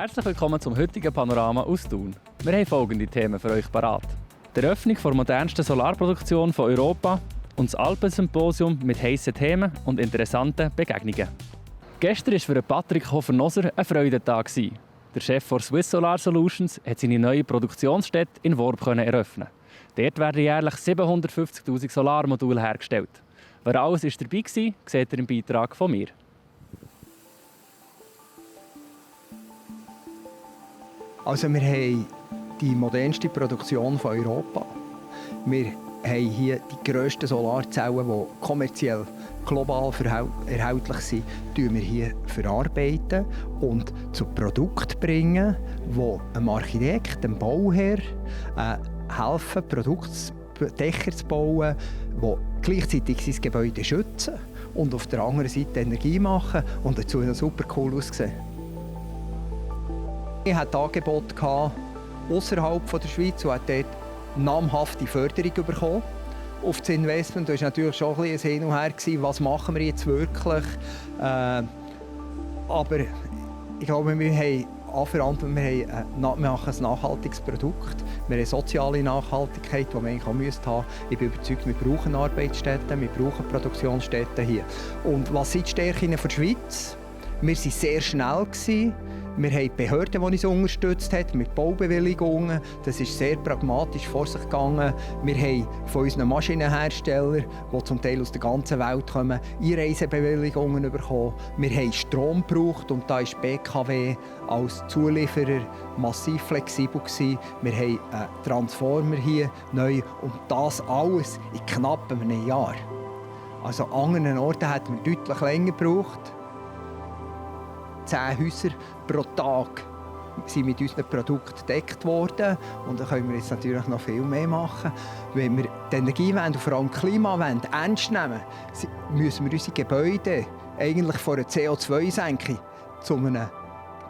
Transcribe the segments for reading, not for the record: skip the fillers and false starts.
Herzlich willkommen zum heutigen Panorama aus Thun. Wir haben folgende Themen für euch parat: Die Eröffnung der modernsten Solarproduktion von Europa und das Alpensymposium mit heissen Themen und interessanten Begegnungen. Gestern war für Patrick Hofer-Noser ein Freudentag. Der Chef von Swiss Solar Solutions hat seine neue Produktionsstätte in Worb eröffnen. Dort werden jährlich 750'000 Solarmodule hergestellt. Wer alles dabei war, seht ihr im Beitrag von mir. Also wir haben die modernste Produktion von Europa. Wir haben hier die grössten Solarzellen, die kommerziell global erhältlich sind, verarbeiten wir hier verarbeiten und zu Produkten bringen, die einem Architekt, einem Bauherr helfen, Produktdächer zu bauen, die gleichzeitig sein Gebäude schützen und auf der anderen Seite Energie machen und dazu noch super cool aussehen. Ich hatte Angebote außerhalb der Schweiz und hat dort namhafte Förderung bekommen. Auf das Investment war natürlich schon ein Hin und Her, was machen wir jetzt wirklich. Aber ich glaube, wir haben anverantwortet, wir machen ein nachhaltiges Produkt. Wir haben soziale Nachhaltigkeit, die wir eigentlich auch haben müssen. Ich bin überzeugt, wir brauchen Arbeitsstätten, wir brauchen Produktionsstätten hier. Und was sind die Stärken der Schweiz? Wir waren sehr schnell. Wir haben die Behörden, die uns unterstützt haben, mit Baubewilligungen. Das ist sehr pragmatisch vor sich gegangen. Wir haben von unseren Maschinenherstellern, die zum Teil aus der ganzen Welt kommen, Einreisebewilligungen bekommen. Wir haben Strom gebraucht und da war die BKW als Zulieferer massiv flexibel. Wir haben einen Transformer hier neu und das alles in knapp einem Jahr. Also an anderen Orten hätten wir deutlich länger gebraucht. 10 Häuser pro Tag sind mit unseren Produkten gedeckt worden. Und da können wir jetzt natürlich noch viel mehr machen. Wenn wir die Energiewende und vor allem die Klimawende ernst nehmen, müssen wir unsere Gebäude eigentlich von einer CO2-Senkung zu einem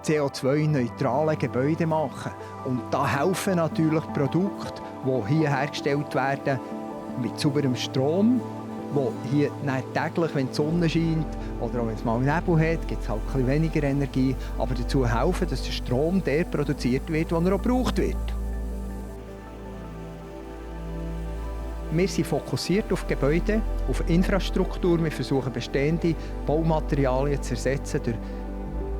CO2-neutralen Gebäude machen. Und da helfen natürlich Produkte, die hier hergestellt werden, mit sauberem Strom, wo hier täglich, wenn die Sonne scheint oder auch wenn es mal Nebel hat, gibt es halt ein bisschen weniger Energie, aber dazu helfen, dass der Strom der produziert wird, der auch gebraucht wird. Wir sind fokussiert auf Gebäude, auf Infrastruktur. Wir versuchen bestehende Baumaterialien zu ersetzen durch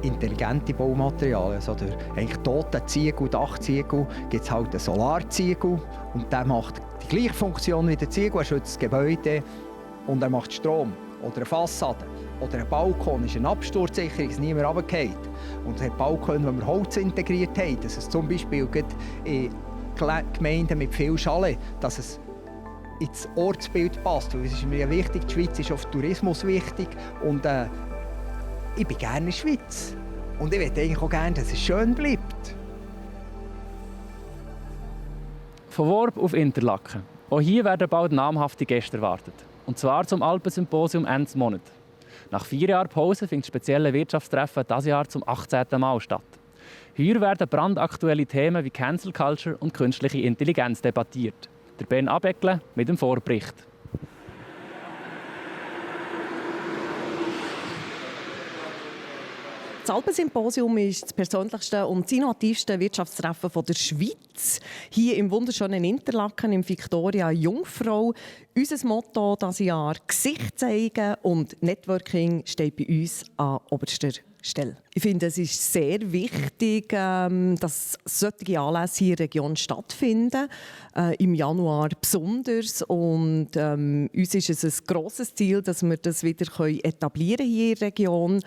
intelligente Baumaterialien. Also durch eigentlich tote Ziegel, Dachziegel gibt es halt einen Solarziegel und der macht die gleiche Funktion wie der Ziegel, er schützt das Gebäude und er macht Strom. Oder eine Fassade. Oder ein Balkon ist eine Absturzsicherung, dass niemand runterfällt. Und es hat Balkone, wo wir Holz integriert haben. Dass es zum Beispiel in Gemeinden mit viel Chalet, dass es ins Ortsbild passt. Weil es ist mir wichtig, die Schweiz ist auf Tourismus wichtig. Und ich bin gerne in der Schweiz. Und ich möchte eigentlich auch gerne, dass es schön bleibt. Von Worb auf Interlaken. Auch hier werden bald namhafte Gäste erwartet. Und zwar zum Alpensymposium Ende Monat. Nach 4 Jahren Pause findet das spezielle Wirtschaftstreffen dieses Jahr zum 18. Mal statt. Hier werden brandaktuelle Themen wie Cancel Culture und künstliche Intelligenz debattiert. Der Ben Abeckle mit dem Vorbericht. Das Alpensymposium ist das persönlichste und das innovativste Wirtschaftstreffen der Schweiz. Hier im wunderschönen Interlaken, im Victoria Jungfrau. Unser Motto dieses Jahr: Gesicht zeigen und Networking steht bei uns an oberster Stelle. Ich finde, es ist sehr wichtig, dass solche Anlässe hier in der Region stattfinden. Im Januar besonders. Und uns ist es ein grosses Ziel, dass wir das wieder etablieren hier in der Region.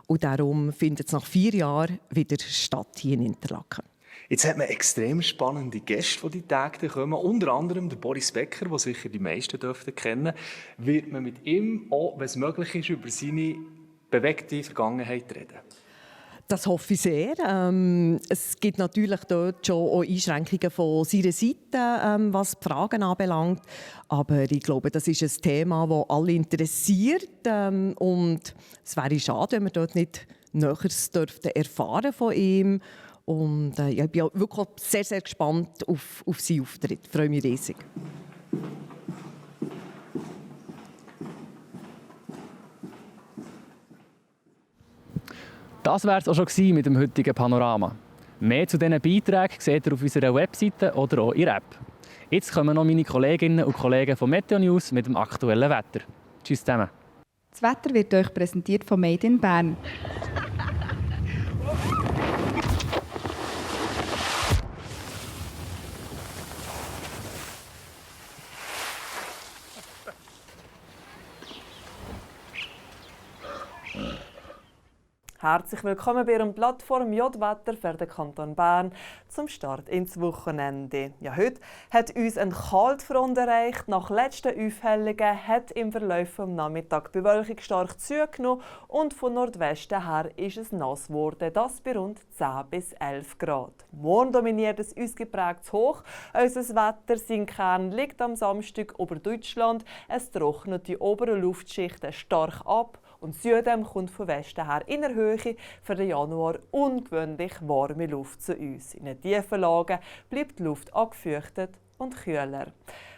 Und darum findet es nach 4 Jahren wieder statt hier in Interlaken. Jetzt hat man extrem spannende Gäste, die Tage kommen. Unter anderem der Boris Becker, den sicher die meisten dürften kennen. Wird man mit ihm auch, wenn es möglich ist, über seine bewegte Vergangenheit reden? Das hoffe ich sehr. Es gibt natürlich dort schon auch Einschränkungen von seiner Seite, was die Fragen anbelangt. Aber ich glaube, das ist ein Thema, das alle interessiert. Und es wäre schade, wenn wir dort nicht Näheres erfahren von ihm. Und ich bin auch wirklich sehr, sehr gespannt auf seinen Auftritt. Ich freue mich riesig. Das wäre es auch schon mit dem heutigen Panorama. Mehr zu diesen Beiträgen seht ihr auf unserer Webseite oder auch in der App. Jetzt kommen noch meine Kolleginnen und Kollegen von Meteo News mit dem aktuellen Wetter. Tschüss zusammen. Das Wetter wird euch präsentiert von Made in Bern. Herzlich willkommen bei Ihrem Plattform J-Wetter für den Kanton Bern zum Start ins Wochenende. Ja, heute hat uns ein Kaltfront erreicht. Nach letzten Aufhellungen hat im Verlauf des Nachmittags die Bewölkung stark zugenommen und von Nordwesten her ist es nass geworden, das bei rund 10 bis 11 Grad. Morgen dominiert es ausgeprägtes Hoch. Unser Wetter, sein Kern liegt am Samstag über Deutschland. Es trocknet die oberen Luftschichten stark ab. Und Süden kommt von Westen her in der Höhe für den Januar ungewöhnlich warme Luft zu uns. In den tiefen Lagen bleibt die Luft angefeuchtet und kühler.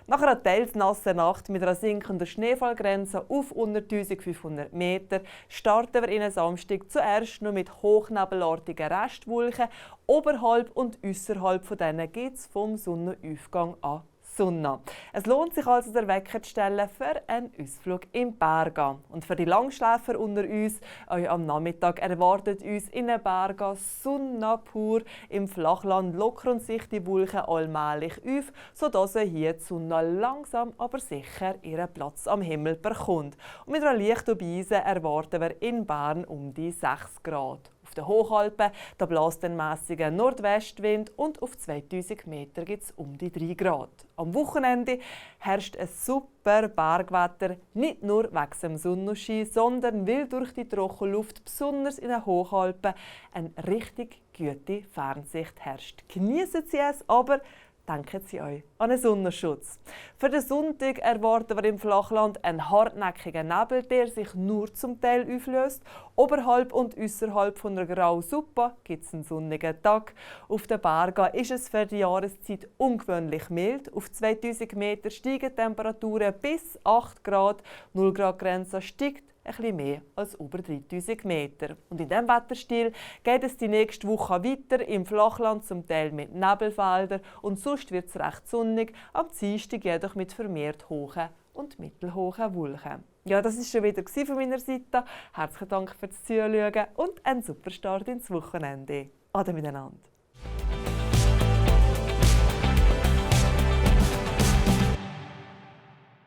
Nach einer teils nassen Nacht mit einer sinkenden Schneefallgrenze auf unter 1500 Meter starten wir in den Samstag zuerst noch mit hochnebelartigen Restwolken. Oberhalb und äußerhalb von denen gibt es vom Sonnenaufgang an Sonne. Es lohnt sich also, den Wecker zu stellen für einen Ausflug im Bergen. Und für die Langschläfer unter uns, am Nachmittag erwartet uns in den Bergen Sonne pur. Im Flachland lockern sich die Wolken allmählich auf, sodass hier die Sonne langsam aber sicher ihren Platz am Himmel bekommt. Und mit einer leichten Brise erwarten wir in Bern um die 6 Grad. Auf den Hochalpen da bläst ein mäßiger Nordwestwind und auf 2000 Meter gibt es um die 3 Grad. Am Wochenende herrscht ein super Bergwetter, nicht nur wegen dem Sonnenschein, sondern weil durch die trockene Luft, besonders in den Hochalpen, eine richtig gute Fernsicht herrscht. Genießen Sie es, aber denken Sie euch an einen Sonnenschutz. Für den Sonntag erwarten wir im Flachland einen hartnäckigen Nebel, der sich nur zum Teil auflöst. Oberhalb und äußerhalb von einer grauen Suppe gibt es einen sonnigen Tag. Auf den Bergen ist es für die Jahreszeit ungewöhnlich mild. Auf 2000 Meter steigen die Temperaturen bis 8 Grad. 0 Grad Grenze steigt ein bisschen mehr als über 3000 Meter. Und in diesem Wetterstil geht es die nächste Woche weiter, im Flachland zum Teil mit Nebelfeldern und sonst wird es recht sonnig, am Dienstag jedoch mit vermehrt hohen und mittelhohen Wolken. Ja, das war schon wieder von meiner Seite. Herzlichen Dank fürs Zuschauen und einen super Start ins Wochenende. Ade miteinander.